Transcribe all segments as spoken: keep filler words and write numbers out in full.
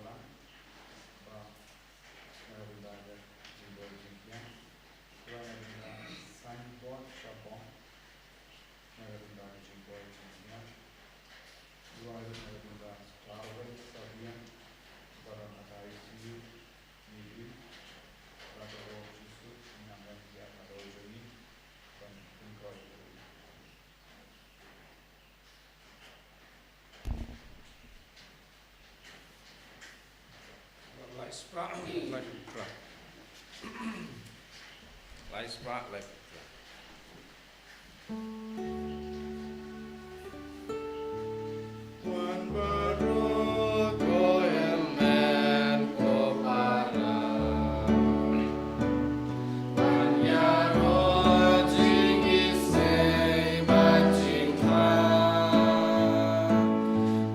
Ba na ka bynta ka jingdon jingkñia. Duwai na ka bynta Sanbor Shabong. Na ka bynta ka jingdon jingkñia. Duwai na ka bynta Klarwei Sabian. Ba don ha ka I C U. Ngi im. Ba ka rok Jisu. Nang ïa ka rok jong ngi. Ban pynkroi. Lai spah, lai phew phra. Lai spah, lai phew phra. Wan baroh ko hynmen ko para. Wan ïaroh jingisynei bad jingkha.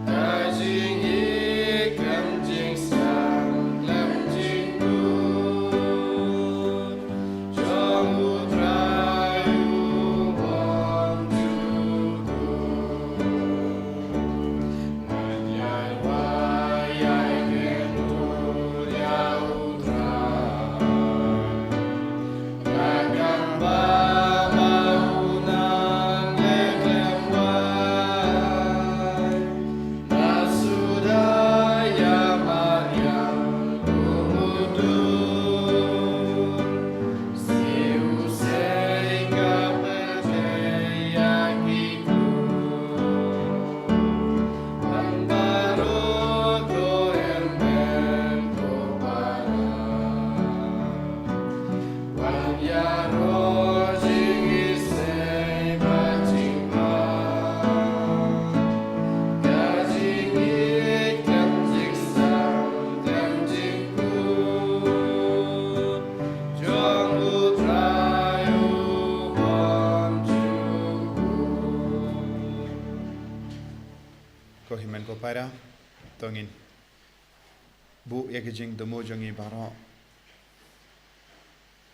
Ka jingïeit khlem jingsam khlem jingkut jong U Trai u bym jukut. Ngan ïai wai ïai kynduh ïa U Trai. Ba kam ba ma u nang leh khlem wai. Ba suda ïa mariang u mudur. Siu sei ka pyrthei ïa ki klur. Wan baroh ko hynmen ko para. Wan ïaroh jingisynei bad jingpang. Ka jingïeit khlem jingsam khlem jingkut jong U Trai u bym jukut. Ko hynmen ko para, to ngin buh ïa ka jingthmu jong ngi baroh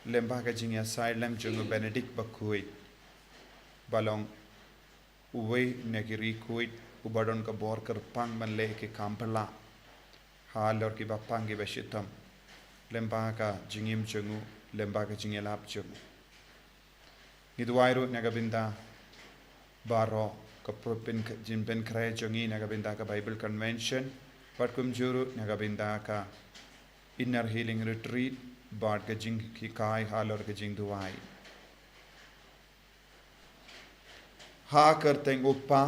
lyngba ka jingïasaid lem jong u Benedict Bakhuid, ba long uwei na ki riewkhuid uba don ka bor kyrpang ban leh ki kam phylla halor kiba pang kiba shitom, lyngba ka jingim jong u, lyngba ka jingïalap jong u. Ngi duwai ruh na ka bynta baroh ka pro-, pyn-, jingpynkhreh jong ngi na ka bynta ka Bible Convention, bad kumjuh ruh na ka bynta ka Inner Healing Retreat bad ka jinghikai halor ka jingduwai. Ha ka kyrteng U Kpa,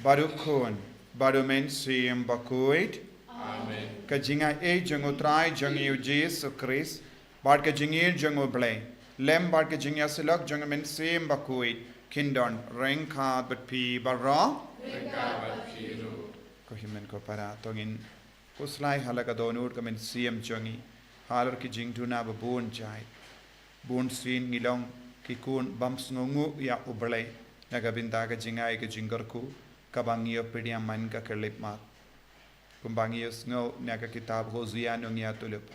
bad U Khun, bad U Mynsiem Bakhuid. Amen. Ka jingaiei jong U Trai jong ngi U Jisu Khrist, bad ka jingïeit jong U Blei, lem bad ka jingïasyllok jong U Mynsiem Bakhuid, kin don ryngkat bad phi baroh. Ryngkat bad phi ruh. Ko hynmen ko para, to ngin khuslai ha la ka dohnud ka mynsiem jong ngi halor ki jingduna ba bun jait. Bun sien ngi long ki khun bym sngewnguh ïa U Blei na ka bynta ka jingai ka jingkyrkhu kaba ngi ïoh pdiang man ka khyllipmat. Kumba ngi ïohsngew na ka kitab Hosea nongïathuhlypa,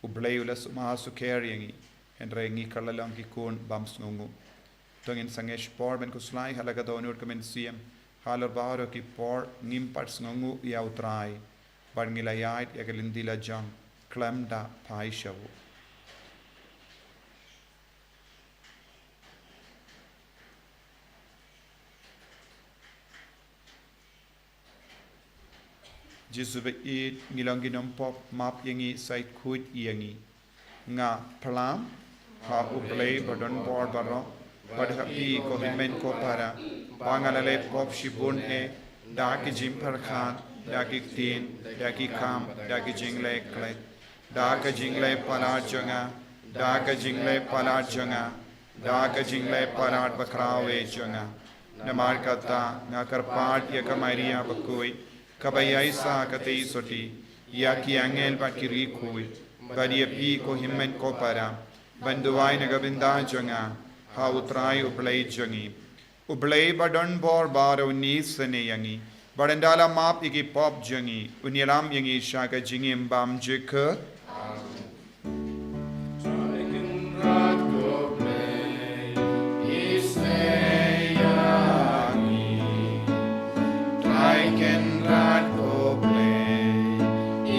U Blei u la sumar sukher ïa ngi, hynrei ngi ka la long ki khun bym sngewnguh. To ngin sangeh shipor ban khuslai ha la ka dohnud ka mynsiem halor baroh ki por ngim pat sngewnguh ïa U Trai, bad ngi la ïaid ïa ka lynti la jong khlem da phai sha u. Jisu baieit, ngi long ki nongpop, map ïa ngi, shait khuid ïa ngi. Nga phla ha U Blei ba don bor baroh, bad ha phi ko hynmen ko para, ba nga la leh pop shibun eh, da ki jingpyrkhat, da ki ktien, da ki kam, da ki jingleh klet, da ka jingleh palat jong nga, da ka jingleh palat jong nga, da ka jingleh palat bakhraw eh jong nga. Namar kata nga kyrpad ïa ka Maria bakhuid, kaba ïaishah katei sotti, ïa ki angel bad ki riewkhuid, bad ïa phi ko hynmen ko para, ban duwai na ka bynta jong nga ha U Trai U Blei jong ngi. U Blei ba don bor baroh un isynei ïa ngi, bad ynda la map ïa ki pop jong ngi, un ïalam ïa ngi sha ka jingim bymjukut. Trai Kynrad ko Blei, isynei ïa ngi. Trai Kynrad ko Blei,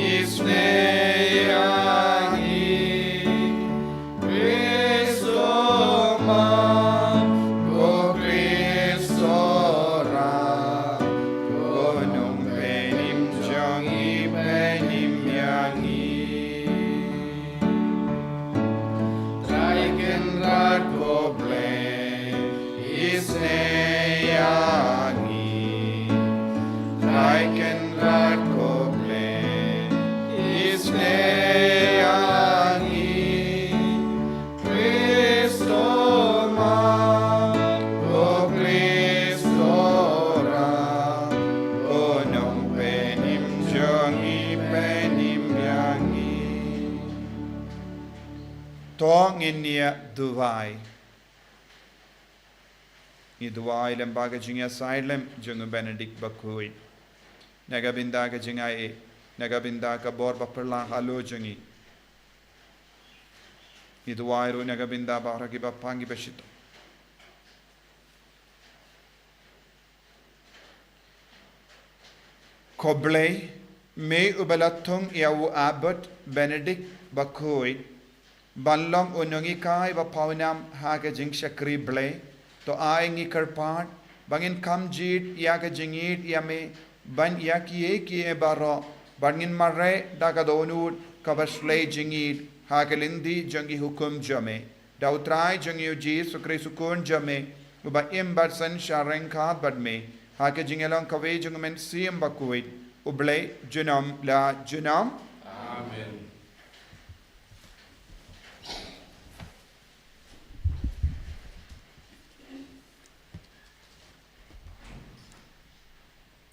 Kynrad ko Blei, isnei ïa ngi. Khristo ma, ko Khristo ra, ko nongpynim jong ngi, pynim ïa ngi. To ngin ïa duwai. Ngi duwai lem bad ka jingïasaid lem jong u Benedict Bakhuid. Na ka bynta ka jingaiei, na ka bynta ka bor ba pyrshah halor jong ngi. Ngi duwai ruh na ka bynta baroh kiba pang kiba shitom. Ko Blei, me uba la thung ïa u Abbot Benedict Bakhuid ban long u nonghikai ba pawnam ha ka jingshakri Blei, to ai ngi kyrpad ba ngin kham jied ïa ka jingïeit ïa me ban ïa kiei kiei baroh, bad ngin mareh da ka dohnud kaba shlei jingïeit ha ka lynti jong ki hukum jong me. Da u Trai jong ngi u Jisu Khrist u Khun jong me, uba im bad synshar ryngkat bad me ha ka jingïalong kawei jong u Mynsiem Bakhuid, U Blei junom la junom. Amen.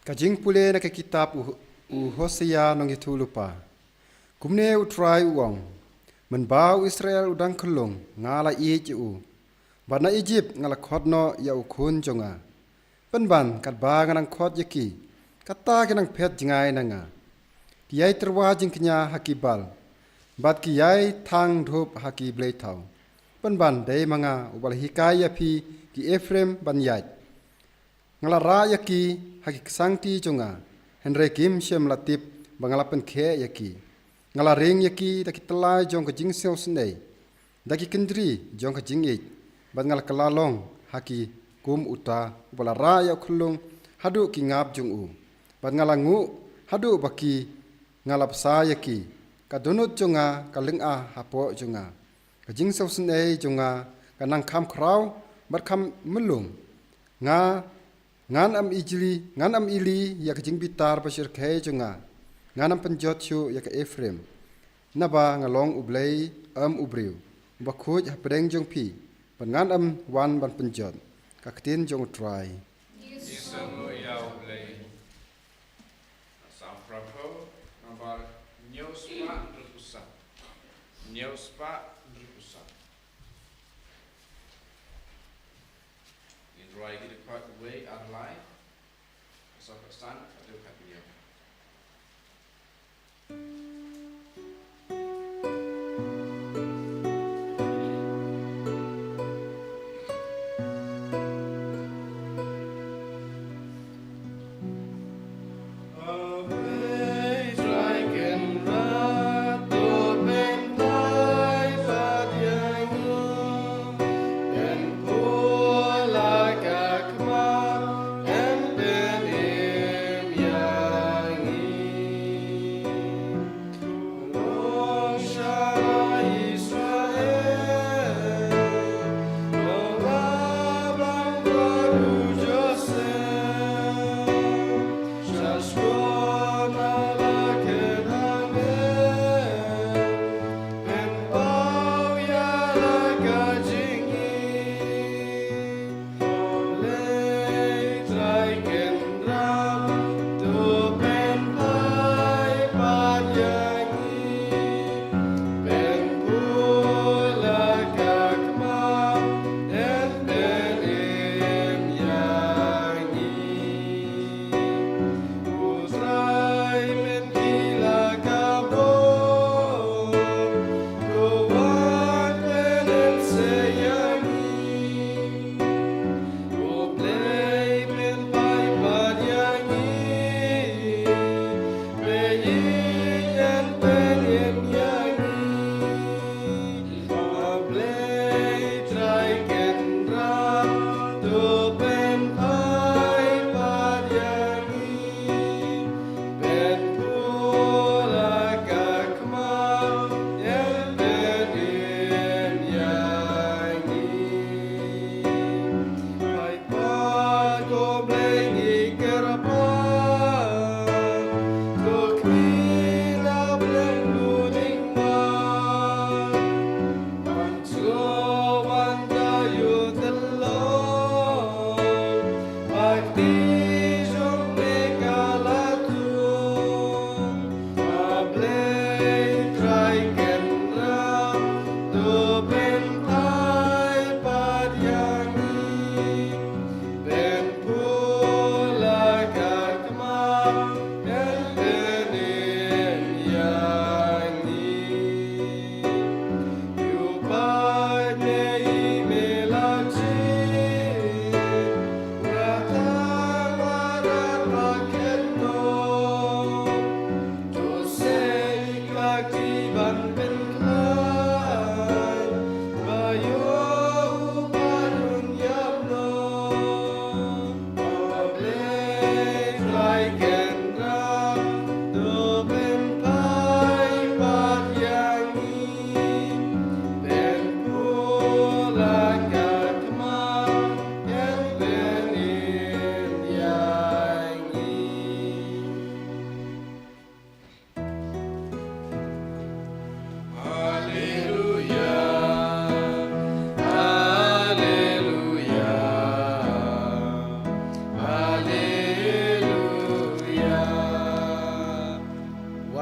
Ka jingpule na ka kitab u, u Hosea nongïathuhlypa. Kumne u Trai u ong: Mynba u Israel u dang khyllung, nga la ïeit ïa u. Bad na Ijipt nga la khot noh ïa u khun jong nga. Pynban katba nga nang khot ïa ki, kata ki nang phet jngai na nga. Ki ïai tyrwa jingkñia ha ki Baal, bad ki ïai thang dhup ha ki blei thaw. Pynban dei ma nga uba la hikai ïa phi ki Ephraim ban ïaid. Nga la rah ïa ki ha ki ksangti jong nga, hynrei kim shym la tip ba nga la pynkheiñ ïa ki. Nga la ring ïa ki da ki tyllai jong ka jingsngewsynei, da ki kyndri jong ka jingïeit, bad nga la kylla long ha ki kum uta uba la rah ïa u khyllung haduh ki ngap jong u. Bad nga la nguh haduh ba ki, nga la bsa ïa ki. Ka dohnud jong nga ka lynga hapoh jong nga. Ka jingsngewsynei jong nga ka nang kham khraw bad kham myllung. Nga, ngan ym ili, ngan ym ili ïa ka jingbitar ba shyrkhei jong nga. Ngan ym pynjot shuh ïa ka Ephraim, naba nga long U Blei, ym u briew, uba khuid hapdeng jong phi, bad ngan ym wan ban pynjot. Ka ktien jong U Trai. Ngi sngew ïa U Blei. Psalm Proverb number hynñiew spah hynriewphew san. Hynñiew spah hynriewphew san. Ngin rwai ki dkhot wei ar lai. Ka sawphew san haduh khathynñiew.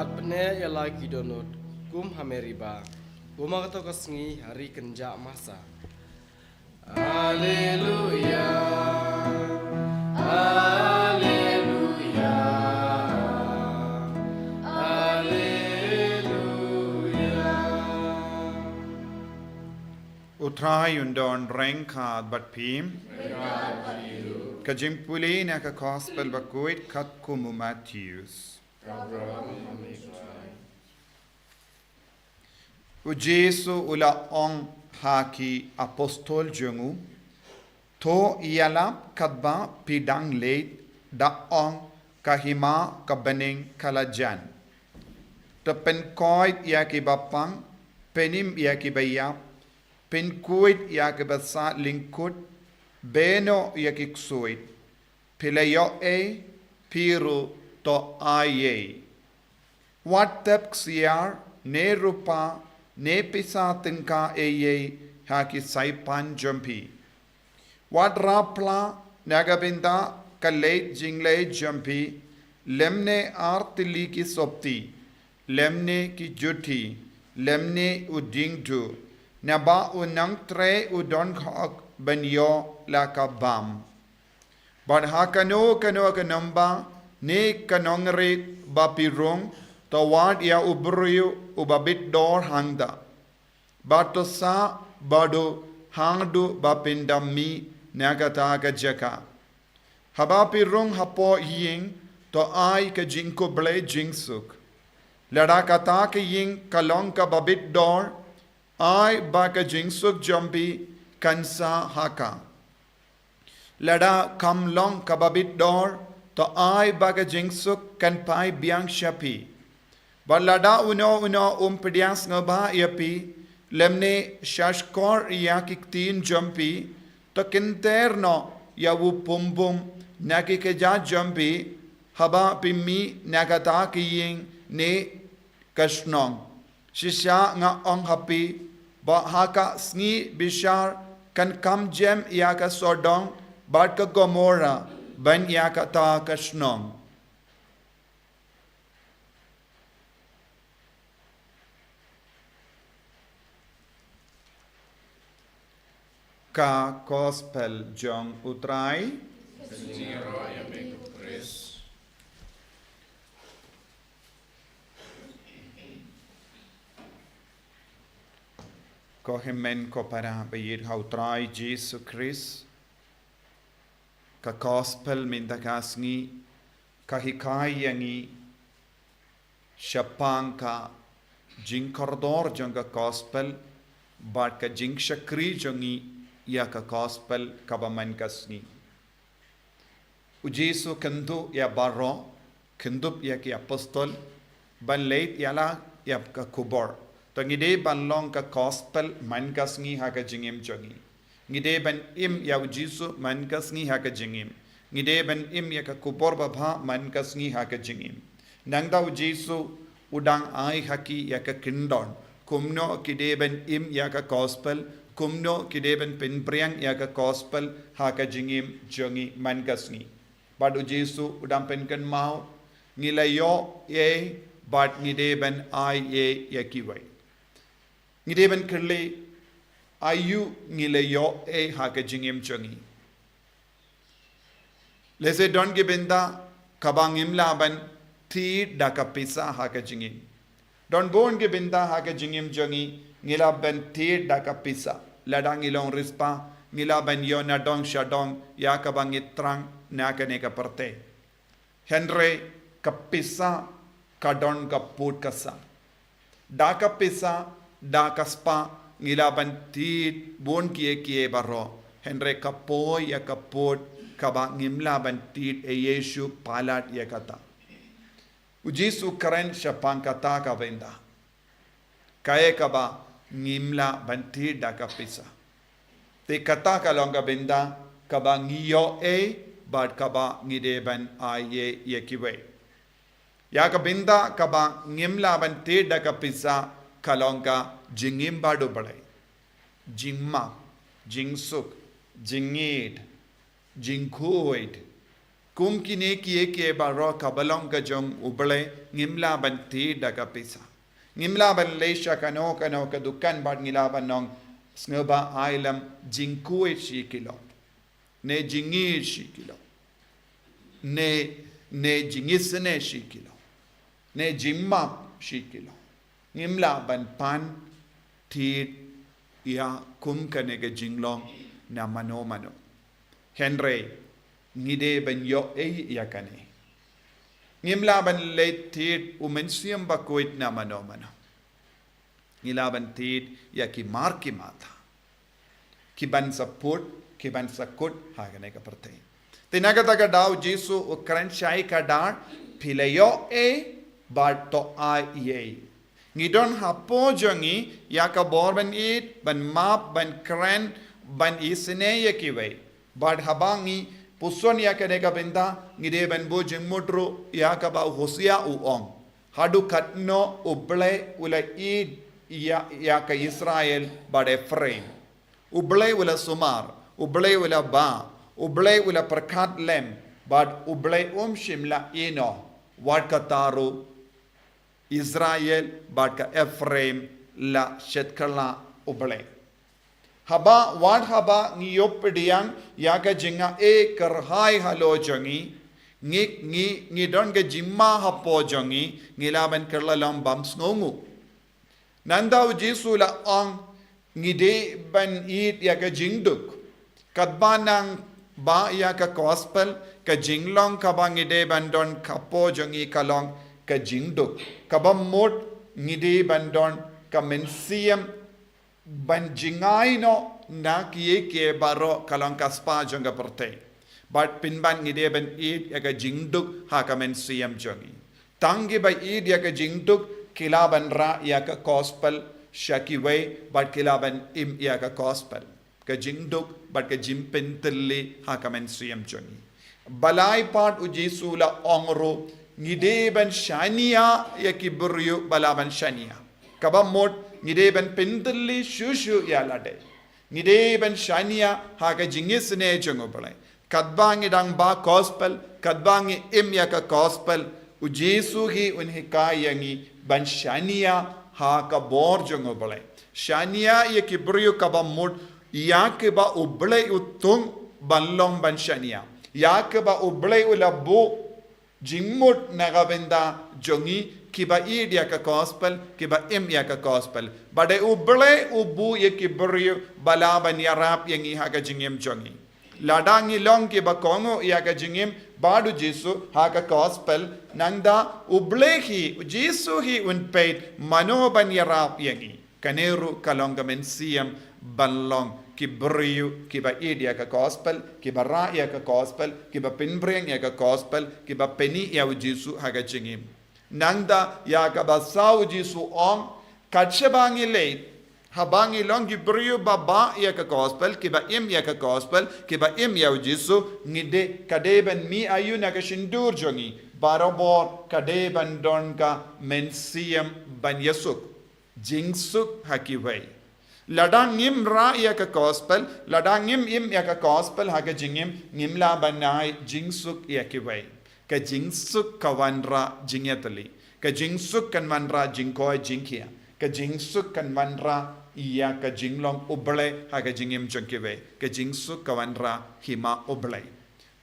Bad pyneh ïa la ki dohnud kum ha Meriba, kum ha kato ka sngi ha ri kynjah masa. Alleluia, alleluia, alleluia. U Trai un don ryngkat bad phi. Ka jingpule na ka Gospel bakhuid katkum u Mathaios. U Jisu u la ong ha ki apostol jong u, to ïalap katba phi dang leit, da ong, ka hima ka bneng ka la jan. To pynkoit ïa ki bapang, pynim ïa ki baïap, pynkhuid ïa ki basad lyngkut, beh noh ïa ki ksuid. Phi la ïoh ei, phi ruh to ai ei. Wat tep ksiar, ne rupa, ne pisa tyngka ei ei ha ki saipan jong phi. Wat rapla na ka bynta ka leit jingleit jong phi, lymne ar tylli ki sopti, lymne ki juti, lymne u diengduh, naba u nongtrei u don hok ban ïoh la ka bam. Bad ha kano kano ka nongbah ne ka nongrit ba phi rung, to wad ïa u briew uba bit dor hangta. Bad to sah bad u hangtu ba phin da mih na kata ka jaka. Haba phi rung hapoh ïing, to ai ka jingkhublei jingsuk. Lada kata ka ïing ka long kaba bit dor, ai ba ka jingsuk jong phi kan sah ha ka. Lada kam long kaba bit dor, to ai ba ka jingsuk kan phai biang sha phi. Bad lada uno uno um pdiang sngewbha ïa phi, lymne shahshkor ïa ki ktien jong phi, to kynter noh ïa u pumbum na ki kjat jong phi, haba phi mih na kata ka ïing ne ka shnong. Shisha nga ong ha phi, ba ha ka sngi bishar kan kham jem ïa ka Sodom bad ka Gomorrah ban ïa kata ka shnong. Ka Gospel jong u Trai. Ko hynmen ko para ba ïeit ha u Trai Jisu Khrist, ka Gospel mynta ka sngi ka hikai ïa ngi shaphang ka jingkordor jong ka Gospel bad ka jingshakri jong ngi ïa ka Gospel kaba man ka sngi. U Jisu kyntu ïa baroh, kyntu ïa ki apostol, ban leit ïa la ïa ka khubor. To ngi dei ban long ka Gospel man ka sngi ha ka jingim jong ngi. Ngi dei ban im ïa u Jisu man ka sngi ha ka jingim. Ngi dei ban im ïa ka khubor babha man ka sngi ha ka jingim. Nangta u Jisu u dang ai ha ki ïa ka kyndon. Kumno ki dei ban im ïa ka Gospel, kumno ki dei ban pynpriang ïa ka Gospel ha ka jingim jong ngi man ka sngi. Bad u Jisu u dang pynkynmaw, ngi la ïoh ei bad ngi dei ban ai ei ïa kiwei. Ngi dei ban kylli, aïu ngi la ïoh ei ha ka jingim jong ngi. Lehse don ki bynta kaba ngim lah ban thied da ka pisa ha ka jingim. Don bun ki bynta ha ka jingim jong ngi, ngi lah ban thied da ka pisa. Lada ngi long riewspah, ngi lah ban ïoh na dong sha dong ïa kaba ngi thrang na kane ka pyrthei. Hynrei ka pisa ka don ka pud ka sah. Da ka pisa, da ka spah, ngi lah ban thied bun kiei kiei baroh. Hynrei ka poi ïa ka pud kaba ngim lah ban thied ei ei shuh palat ïa kata. U Jisu u kren shaphang kata ka bynta. Kaei kaba ngim lah ban thied da ka pisa. Te kata ka long ka bynta kaba ngi ïoh ei bad kaba ngi dei ban ai ei ïa kiwei. Ïa ka bynta kaba ngim lah ban thied da ka pisa ka long ka jingim bad U Blei. Jingmap, jingsuk, jingïeid, jingkhuid, Kum kine kiei kiei baroh kaba long ka jong U Blei, ngim lah ban thied da ka pisa. Ngim lah ban leit sha kano kano ka dukan bad ngi lah ban ong, sngewbha ai lem jingkhuid shi kilo, ne jingïeit shi kilo, ne, ne jingisynei shi kilo, ne jingmap shi kilo. Ngim lah ban pan thied ïa kum kane ka jinglong na mano mano. Hynrei ngi dei ban ïohi ïa kane. Ngim lah ban leit thied U Mynsiem Bakhuid na mano mano. Ngi lah ban thied ïa ki mar ki matha, ki ban sa put, ki ban sa kut ha kane ka pyrthei. Te na kata ka daw U Jisu u kren shai kdar, phi la ïohi bad to ai ei. Ngi don hapoh jong ngi ïa ka bor ban ïeit, ban map, ban kren, ban isynei ïa kiwei. Bad haba ngi puson ïa kane ka bynta, ngi dei ban buh jingmut ruh ïa kaba u Hosea u ong, haduh katno U Blei u la ïeit ïa, ïa ka Israel bad Ephraim. U Blei u la sumar, U Blei u la bah, U Blei u la pyrkhat lem, bad U Blei um shym la ïehnoh. Wat kata ruh Israel bad ka Ephraim la shet kylla U Blei. Haba, wat haba ngi ïoh pdiang ïa ka jingaiei kyrhai halor jong ngi, ngi, ngi, ngi don ka jingma hapoh jong ngi, ngi lah ban kylla long bym sngewnguh. Nangta U Jisu la ong, ngi dei ban ïeit ïa ka jingduk. Katba nang bah ïa ka gospel, ka jinglong kaba ngi dei ban don hapoh jong ngi ka long ka jingduk. Kaba mut ngi dei ban don ka mynsiem ban jngai noh na kiei kiei baroh ka long ka spah jong ka pyrthei. Bad pynban ngi dei ban ïeit ïa ka jingduk ha ka mynsiem jong ngi. Tang kiba ïeit ïa ka jingduk ki lah ban rah ïa ka gospel sha kiwei bad ki lah ban im ïa ka gospel. Ka jingduk bad ka jingpyntylli ha ka mynsiem jong ngi. Balei pat U Jisu la ong ruh, ngi dei ban shaniah ïa ki briew ba lah ban shaniah. Kaba mut ngi dei ban pyntylli shuh shuh ïa lade. Ngi dei ban shaniah ha ka jingisynei jong U Blei. Katba ngi dang bah gospel, katba ngi im ïa ka gospel, U Jisu hi un hikai ïa ngi ban shaniah ha ka bor jong U Blei. Shaniah ïa ki briew kaba mut ïa kiba U Blei u thung ban long ban shaniah. Ïa kiba U Blei u la buh jingmut na ka bynta jong ngi kiba ïeit ïa ka gospel, kiba im ïa ka gospel. Ba dei U Blei u buh ïa ki briew ba lah ban ïarap ïa ngi ha ka jingim jong ngi. Lada ngi long kiba kohnguh ïa ka jingim bad U Jisu ha ka gospel, nangta U Blei hi, U Jisu hi un peit mano ban ïarap ïa ngi. Kane ruh ka long ka mynsiem ban long ki briew kiba ïeit ïa ka gospel, kiba rah ïa ka gospel, kiba pynbring ïa ka gospel, kiba pyni ïa U Jisu ha ka jingim. Nangta ïa kaba saw U Jisu ong, kat shaba ngi leit, haba ngi long ki briew ba bah ïa ka gospel, kiba im ïa ka gospel, kiba im ïa U Jisu, ngi dei, ka dei ban mih aïu na ka shyntur jong ngi, barabor ka dei ban don ka mynsiem ban ïasuk. Jingsuk ha kiwei. Lada ngim rah ïa ka gospel, lada ngim im ïa ka gospel ha ka jingim, ngim lah ban ai jingsuk ïa kiwei. Ka jingsuk ka wanrah jingïatylli. Ka jingsuk kan wanrah jingkoit jingkhiah. Ka jingsuk kan wanrah ïa ka jinglong U Blei ha ka jingim jong kiwei. Ka jingsuk ka wanrah hima U Blei.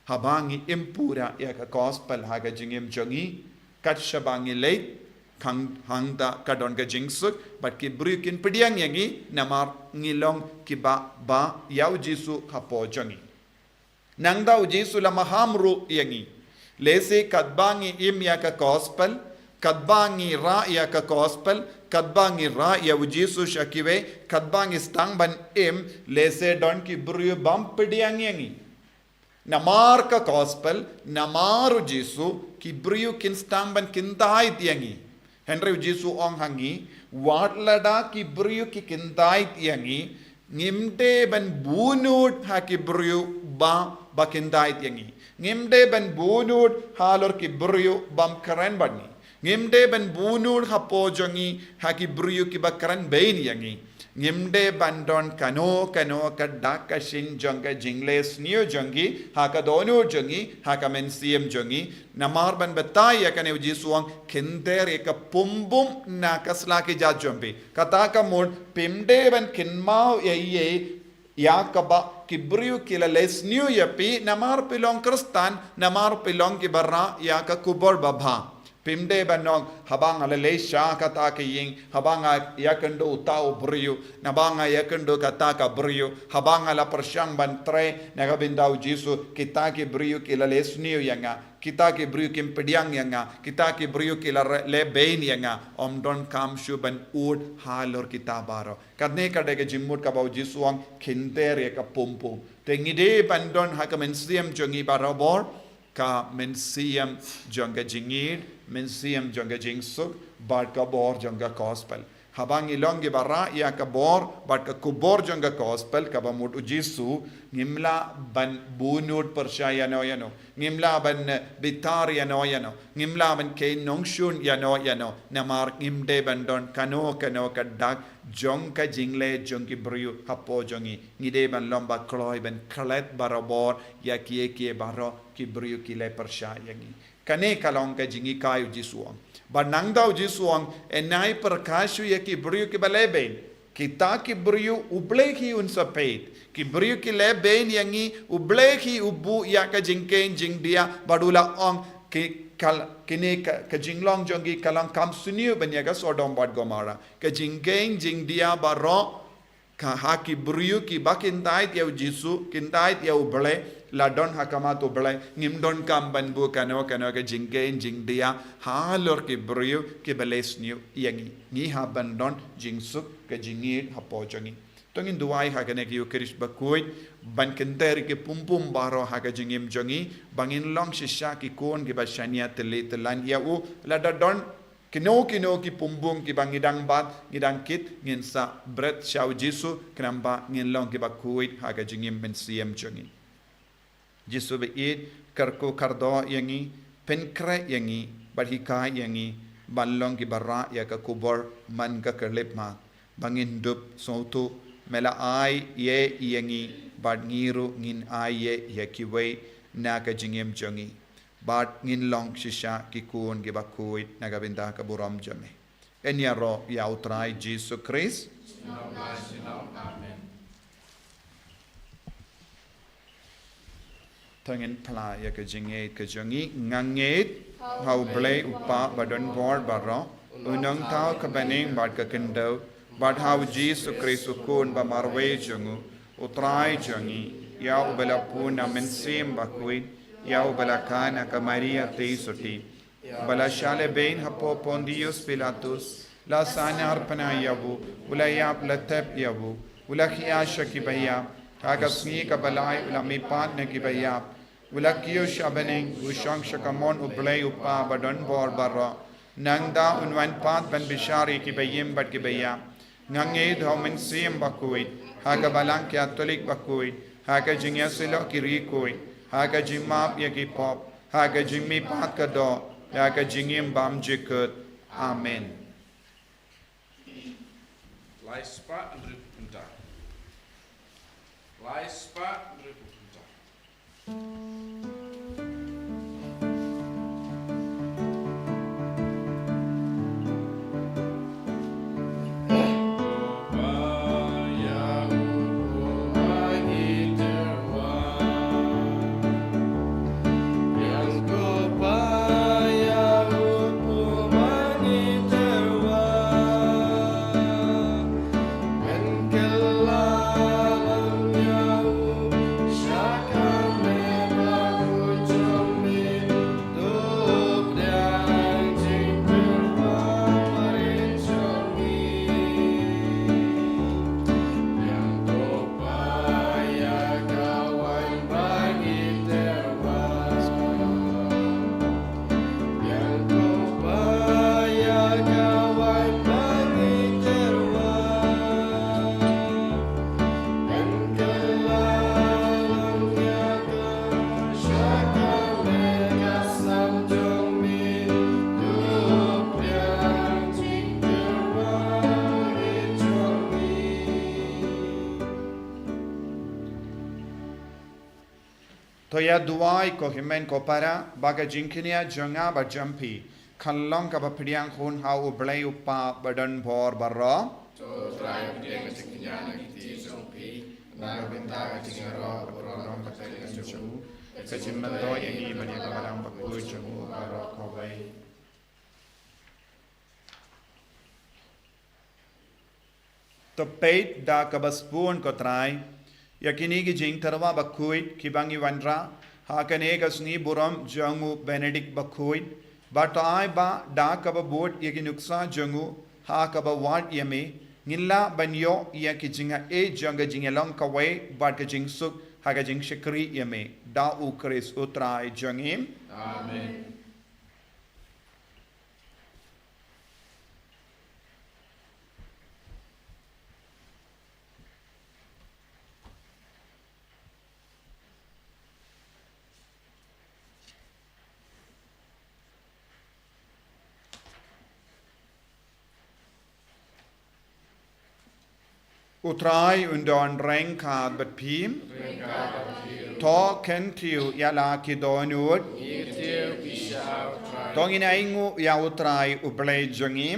Haba ngi im pura ïa ka gospel ha ka jingim jong ngi, kat shaba ngi leit, hang, hangta ka don ka jingsuk, bad ki briew kin pdiang ïa ngi, namar ngi long kiba bah ïa U Jisu hapoh jong ngi. Nangta U Jisu la maham ruh ïa ngi. Lehse katba ngi im ïa ka gospel, katba ngi rah ïa ka gospel, katba ngi rah ïa U Jisu sha kiwei, katba ngi sdang ban im, lehse don ki briew bym pdiang ïa ngi. Namar ka gospel, namar U Jisu, ki briew kin sdang ban kyntait ïa ngi. Hynrei U Jisu ong ha ngi, wat lada ki briew ki kyntait ïa ngi, ngim dei ban bunud ha ki briew ba, ba kyntait ïa ngi. Ngim dei ban bunud halor ki briew bym kren bad ngi. Ngim dei ban bunud hapoh jong ngi ha ki briew kiba kren bein ïa ngi. Ngim dei ban don kano kano ka dak ka shin jong ka jingleh sniew jong ngi ha ka dohnud jong ngi, ha ka mynsiem jong ngi. Namar ban batai ïa kane, u Jisu u ong, khyndiat ïa ka pumbum na ka sla ki jait jong phi. Kata ka mut phim dei ban kynmaw ïa ei ei ïa kaba ki briew ki la leh sniew ïa phi, namar phi long Khristan, namar phi long kiba rah ïa ka khubor babha. Phim dei ban ong, haba nga la leh sha kata ka ïing, haba nga ïakynduh uta u briew, haba nga ïakynduh kata ka briew, haba nga la pyrshang ban trei na ka bynta u Jisu, kita ki briew ki la leh sniew ïa nga, kita ki briew kim pdiang ïa nga, kita ki briew ki la re-, leh bein ïa nga. Ym donkam shuh ban ud halor kita baroh. Kane ka dei ka jingmut kaba u Jisu u ong, khyndiat ïa ka pumpum. Te ngi dei ban don ha ka mynsiem jong ngi barabor ka mynsiem jong ka jingïeit, mynsiem jong ka jingsuk, bad ka bor jong ka gospel. Haba ngi long kiba rah ïa ka bor bad ka khubor jong ka gospel, kaba mut u Jisu, ngim lah ban bunud pyrshah ïano ïano, ngim lah ban, eh, bitar ïano ïano, ngim lah ban kheiñ nongshun ïano ïano, namar ngim dei ban don kano kano ka dak jong ka jingleh jong ki briew hapoh jong ngi. Ngi dei ban long ba kloi ban klet barabor ïa kiei kiei baroh ki briew ki leh pyrshah ïa ngi. Kane ka long ka jinghikai u Jisu u ong. Bad nangta u Jisu u ong, yn ai pyrkhat shuh ïa ki briew kiba leh bein. Kita ki briew U Blei hi un sa peit. Ki briew ki leh bein ïa ngi, U Blei hi u buh ïa ka jingkheiñ jingdia, bad u la ong, ki, kal-, kine ka, ka jinglong jong ki ka long kam sniew ban ïa ka Sodom bad Gomorrah. Ka jingkheiñ jingdia baroh ka ha ki briew kiba kyntait ïa u Jisu, kyntait ïa U Blei, la don ha khmat U Blei. Ngim donkam ban buh kano kano ka jingkheiñ jingdia halor ki briew kiba leh sniew ïa ngi. Ngi hap ban don jingsuk ka jingïeit hapoh jong ngi. To ngin duwai ha kane ka Ïukharist bakhuid, ban khyndiat ïa ki pumpum baroh ha ka jingim jong ngi, ba ngin long shisha ki khun kiba shaniah tylli tyllan ïa u, lada don kino kino ki pumbung kiba ngi dang bat, ngi dang kit, ngin sa bret sha u Jisu, khnang ba ngin long kiba khuid ha ka jingim mynsiem jong ngi. Jisu ba ïeit, kyrkhu kyrdoh ïa ngi, pynkhreh ïa ngi, bad hikai ïa ngi ban long kiba rah ïa ka khubor man ka khyllipmat, ba ngin dup sngewthuh, me la ai ïa, ïa ngi, bad ngi ruh ngin ai ïa, ïa kiwei na ka jingim jong ngi. Bad ngin long shisha ki khun kiba khuid na ka bynta ka burom jong me. Yn ïaroh ïa u Trai Jisu Khrist. Amen. To ngin phla ïa ka jingngeit ka jong ngi. Nga ngeit ha U Blei U Kpa ba don bor baroh, U Nongthaw ka bneng bad ka khyndew, bad ha u Jisu Khrist u Khun ba marwei jong u, u Trai jong ngi, ïa uba la pun na Mynsiem Bakhuid, ïa uba la kha na ka Maria theisotti, ba la shah lehbein hapoh Pontius Pilatus, la sahnarphna ïa u, u la ïap, la thep ïa u, u la khia sha kiba ïap, ha ka sngi kaba lai u la mihpat na kiba ïap, u la kiew sha bneng, u shong sha kamon U Blei U Kpa ba don bor baroh. Nangta un wan pat ban bishar ïa kiba im bad kiba ïap. Nga ngeit ha u Mynsiem Bakhuid, ha ka Balang Katholik bakhuid, ha ka jingïasyllok ki riewkhuid, ha ka jingmap ïa ki pop, ha ka jingmihpat ka doh, ha ka jingim bymjukut. Amen. Lai spah hynriewphew kynta. Lai spah hynriewphew kynta. Ïa duwai ko hynmen ko para, ba ka jingkñia jong nga bad jong phi kan long kaba pdiang hun ha U Blei U Kpa badonbor baroh. To Trai, pdiang ka jingkñia na ka kti jong phi na ka bynta ka jingïaroh baroh, ka jingmyntoi ïa ngi bad ïa ka Balang Bakhuid jong U baroh kawei. To peit da kaba sbun ko Trai ïa kine ki jingtyrwa bakhuid kiba ngi wanrah ha kane ka sngi burom jong u Benedict Bakhuid, bad to ai ba da kaba bud ïa ki nuksa jong u ha kaba wad ïa me, ngin lah ban ïoh ïa ki jingaiei jong ka jingïalong kawei bad ka jingsuk ha ka jingshakri ïa me, da U Khrist U Trai jong ngi. Amen. U Trai un don ryngkat bad phi. To kyntiew ïa la ki dohnud. To ngin ainguh ïa U Trai U Blei jong ngi.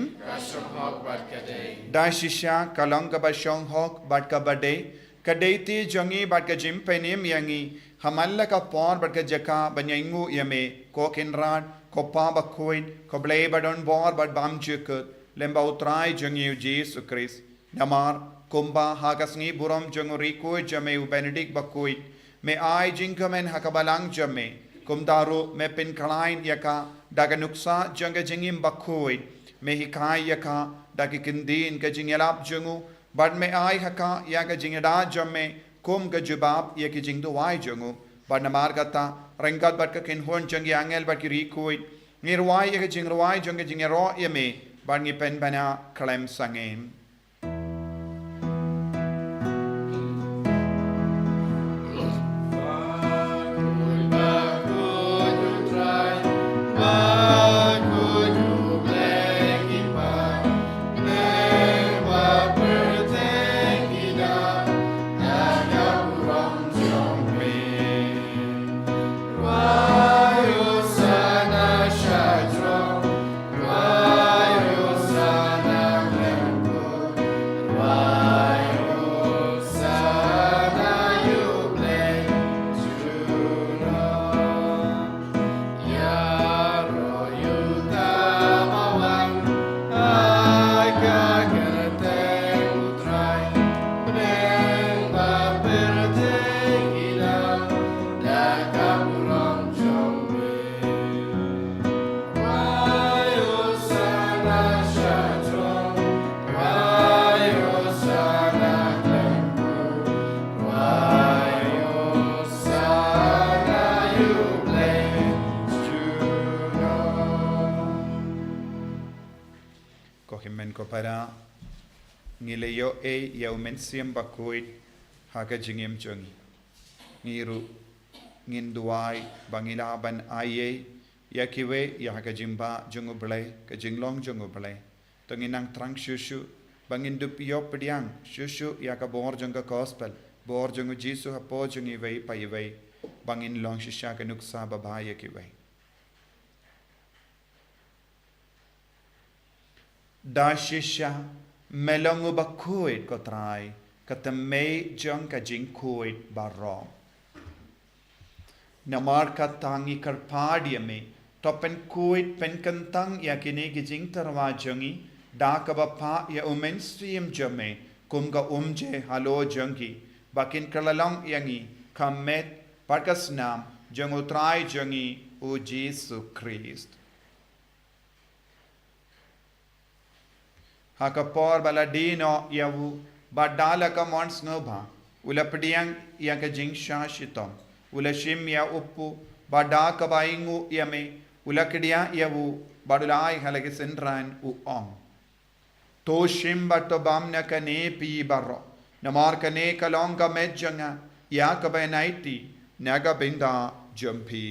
Da shisha ka long kaba shong hok bad kaba dei, ka dei ti jong ngi bad ka jingpynim ïa ngi, ha man la ka por bad ka jaka ban ainguh ïa me, ko Kynrad, ko Pa Bakhuid, ko Blei badonbor bad bymjukut, lem bad U Trai jong ngi U Jisu Khrist. Namar kumba ha ka sngi burom jong u riewkhuid jong me u Benedict Bakhuid, me ai jingkmen ha ka balang jong me, kumta ruh me pynkhlaiñ ïa ka da ka nuksa jong ka jingim bakhuid. Me hikai ïa ka da ki kyntien ka jingïalap jong u, bad me ai ha ka ïa ka jingïada jong me kum ka jubab ïa ki jingduwai jong u. Bad namar kata, ryngkat bad ka kynhun jong ki angel bad ki riewkhuid, ngi rwai ïa ka jingrwai jong ka jingïaroh ïa me, bad ngi pynbna khlem sangeh. Ko hynmen ko para, ngi la ïoh ei ïa u Mynsiem Bakhuid ha ka jingim jong ngi. Ngi ruh ngin duwai ba ngin lah ban ai ei ïa kiwei ïa ka jingbah jong U Blei, ka jinglong jong U Blei. To ngin nang thrang shuh shuh ba ngin dup ïoh pdiang shuh shuh ïa ka bor jong ka gospel, bor jong U Jisu hapoh jong iwei pa iwei, ba ngin long shisha ka nuksa babha ïa kiwei. Da shisha me long u bakhuid ko Trai, ka thymmei jong ka jingkhuid baroh. Namar kata ngi kyrpad ïa me, to pynkhuid pynkyntang ïa kine ki jingtyrwa jong ngi da kaba phah ïa u Mynsiem jong me kum ka umje halor jong ki, ba kin kylla long ïa ngi ka met bad ka snam jong u Trai jong ngi u Jisu Khrist. Ha ka por ba la die noh ïa u, bad da la ka mon sngewbha, u la pdiang ïa ka jingshah shitom, u la shim ïa u kpu, bad da kaba ainguh ïa me, u la kdiah ïa u, bad u la ai ha la ki synran, u ong: To shim bad to bam na kane phi baroh, namar kane ka long ka met jong nga, ïa kaba yn aiti na ka bynta jong phi.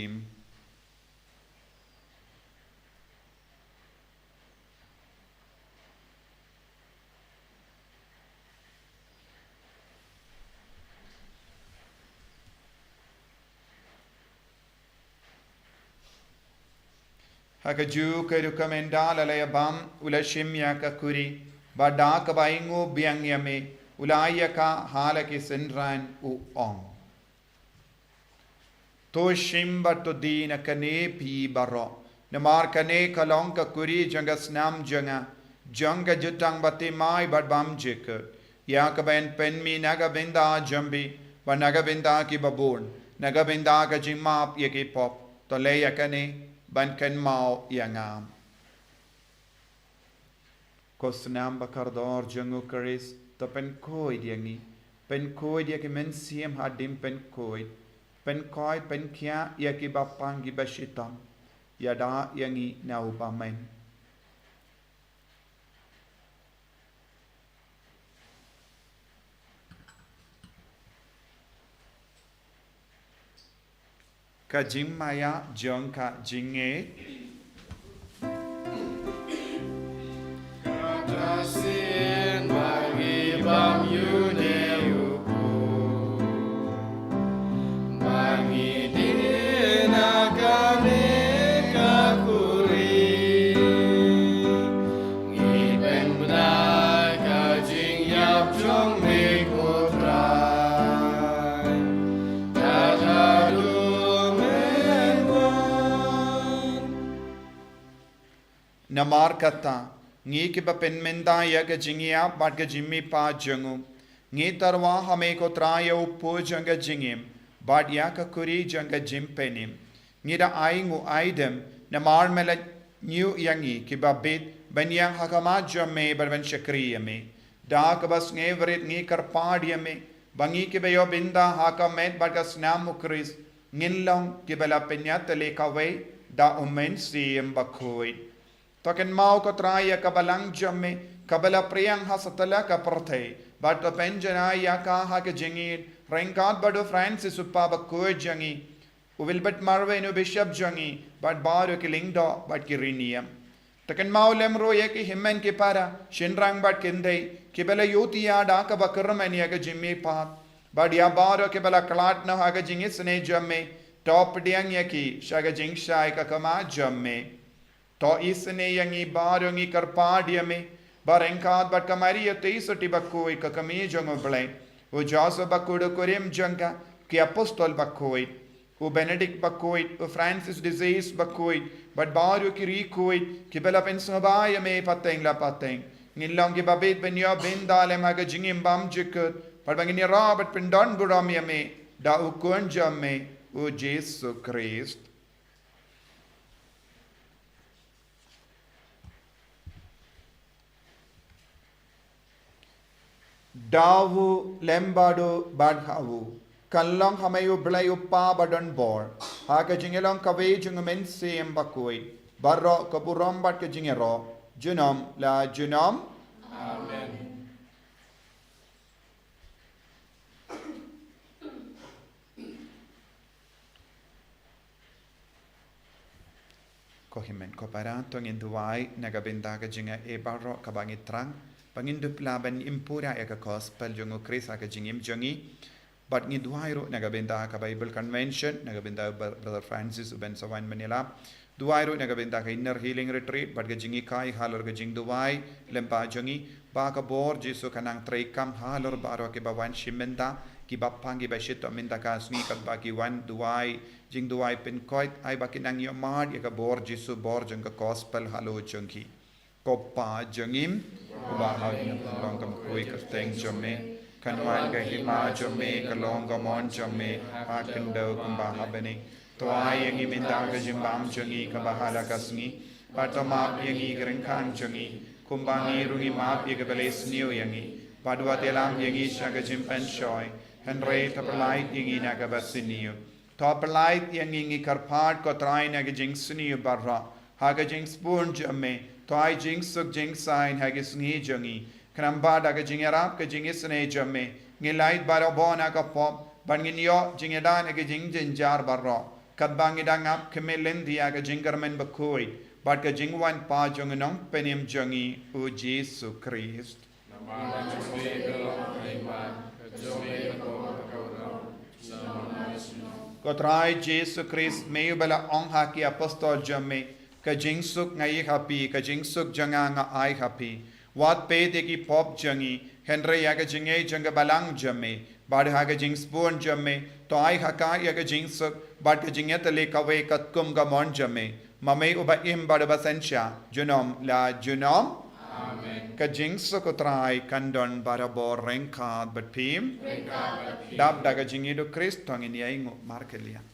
Ha kajuh ka rukom ynda la leit bam, u la shim ïa ka kuri, bad da kaba ainguh biang ïa me, u la ai ïa ka ha la ki synran, u ong: To shim bad to die na kane phi baroh, namar kane ka long ka kuri jong ka snam jong nga, jong ka jutang bathymmai bad bymjukut, ïa kaba yn pynmih na ka bynta jong phi bad na ka bynta kiba bun, na ka bynta ka jingmap ïa ki pop. To leh ïa kane ban kynmaw ïa nga. Ko snam ba kordor jong u Khrist, to pynkhuid ïa ngi. Pynkhuid ïa ki mynsiem haduh pynkhuid. Pynkhuid, pynkhiah ïa kiba pang kiba shitom. Ïada ïa ngi na u bymman. Ka jingmaïa jong ka jingngeit. Ka sien ba ngi bam ïa une u khun, ba ngi die na kane ka kuri. Ngi pynbna ka jingïap jong me, ko Trai, da haduh men wan. Namar kata, ngi kiba pynmynta ïa ka jingïap bad ka jingmihpat jong u, ngi tyrwa ha me, ko Trai, ïa u pud jong ka jingim bad ïa ka kuri jong ka jingpynim. Ngi da ainguh aidem namar me la ñiew ïa ngi kiba bit ban ïeng ha khmat jong me bad ban shakri ïa me. Da kaba sngewrit ngi kyrpad ïa me ba ngi kiba ïoh bynta ha ka met bad ka snam u Khrist ngin long kiba la pynïatylli kawei da u Mynsiem Bakhuid. To kynmaw, ko Trai, ïa ka balang jong me kaba la phriang ha satlak ka pyrthei, bad to pynjanai ïa ka ha ka jingïeit ryngkat bad u Francis u Papa bakhuid jong ngi, u Wilbert Marwei u Bishop jong ngi, bad baroh ki lyngdoh bad ki riewniam. To kynmaw lem ruh ïa ki hynmen ki para, shynrang bad khyndai kiba la ïohi ïa da kaba kyrmen ïa ka jingmihpat, bad ïa baroh kiba la khlad noh ha ka jingisynei jong me. To pdiang ïa ki sha ka jingshai ka khmat jong me. To isynei ïa ngi baroh, ngi kyrpad ïa me, ba ryngkat bad ka Maria Theisotti bakhuid, ka kmie jong u Blei, u Joseph bakhuid, u kurim jong ka, ki apostol bakhuid, u Benedict bakhuid, u Francis de Sales bakhuid, bad baroh ki riewkhuid kiba la pynsngewbha ïa me pateng la pateng, ngin long kiba bit ban ïoh bynta lem ha ka jingim bymjukut, bad ba ngin ïarap bad pyndonburom ïa me da u Khun jong me, u Jisu Khrist. Da u, lem bad u, bad ha u, kan long ha me u Blei u Kpa badonbor, ha ka jingïalong kawei jong u Mynsiem Bakhuid, baroh ka burom bad ka jingïaroh, junom la junom. Amen. Ko hynmen ko para, to ngin duwai na ka bynta ka jingaiei baroh kaba ngi thrang, ba ngin dup lah ban im pura ïa ka gospel jong u Khrist ha ka jingim jong ngi. Bad ngi duwai ruh na ka bynta ka Bible Convention, na ka bynta Br-, Brother Francis u Ben Sawan Manila. Duwai ruh na ka bynta ka Inner Healing Retreat, bad ka jinghikai halor ka jingduwai lyngba jong ngi, ba ka bor Jisu kan nang treikam halor baroh kiba wan shim bynta, kiba pang kiba shitom mynta ka sngi, katba ki wan duwai jingduwai pynkhuid, ai ba kin nang ïohmad ïa ka bor Jisu, bor jong ka gospel halor jong ki. Ko Pa jong ngi, uba ha bneng, long ka kyrteng jong me, kan wan ka hima jong me, kan long ka mon jong me ha khyndew kumba ha bneng. To ai ïa ngi mynta ka jingbam jong ngi kaba ha la ka sngi, bad to map ïa ngi ki ryngkang jong ngi, kumba ngi ruh ngi map ïa kiba leh sniew ïa ngi, bad wat ïalam ïa ngi sha ka jingpynshoi, hynrei to pyllait ïa ngi na kaba sniew. To pyllait ïa ngi, ngi kyrpad ko Trai, na ki jingsniew baroh, ha ka jingsbun jong me. To ai jingsuk jingsaiñ ha ki sngi jong ngi, khnang ba da ka jingïarap ka jingisynei jong me, ngin lait baroh bor na ka pop, bad ngin ïoh jingïada na ki jingjynjar baroh, katba ngi dang ap khmih lynti ïa ka jingkyrmen bakhuid bad ka jingwan pat jong u Nongpynim jong ngi, u Jisu Khrist. Ko Trai Jisu Khrist, me uba la ong ha ki apostol jong me, Ka jingsuk nga ïoh ha phi, ka jingsuk jong nga nga ai ha phi. Wat peit ïa ki pop jong ngi, hynrei ïa ka jingïeit jong ka balang jong me. Bad ha ka jingsbun jong me, to ai ha ka ïa ka jingsuk, bad ka jingïatylli kawei katkum ka mon jong me. Ma me uba im bad uba synshar, junom la junom. Amen. Ka jingsuk U Trai kan don barabor ryngkat bad phi. Ryngkat bad phi. Dap da ka jingïeit U Khrist to ngin ïa nguh markylliang.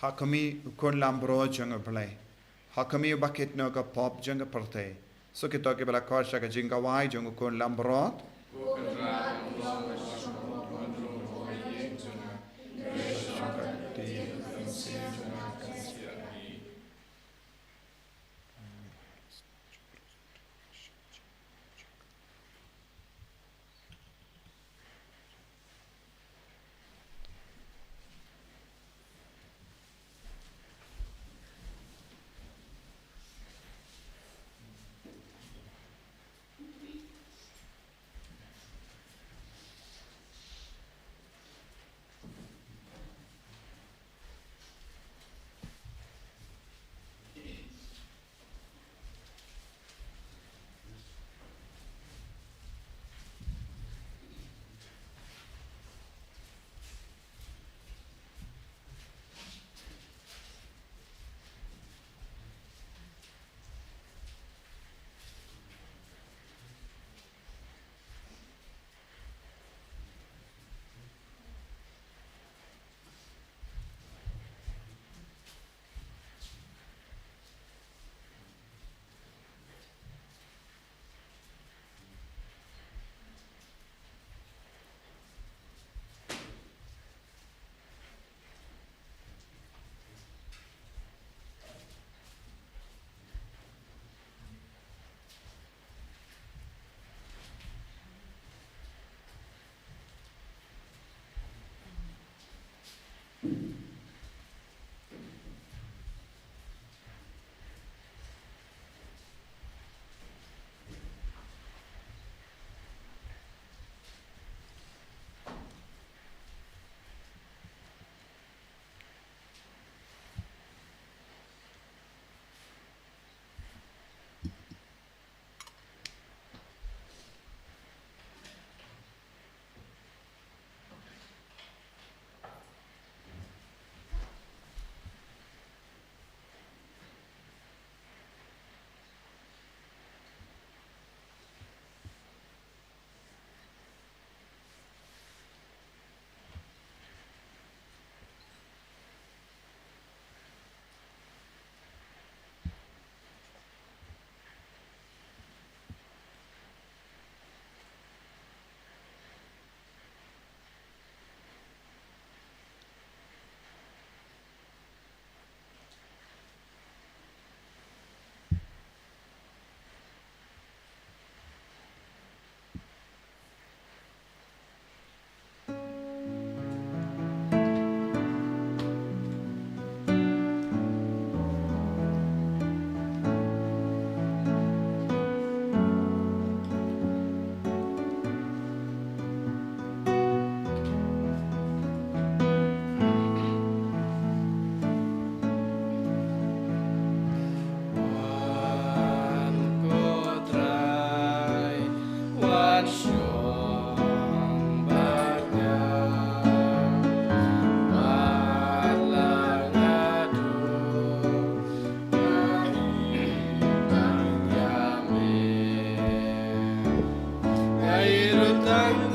Ha khmih, u khun lambrot jong U Blei. Ha khmih, uba kit noh ka pop jong ka pyrthei. Suk ïa kito kiba la khot sha ka jingkhawai jong u khun lambrot.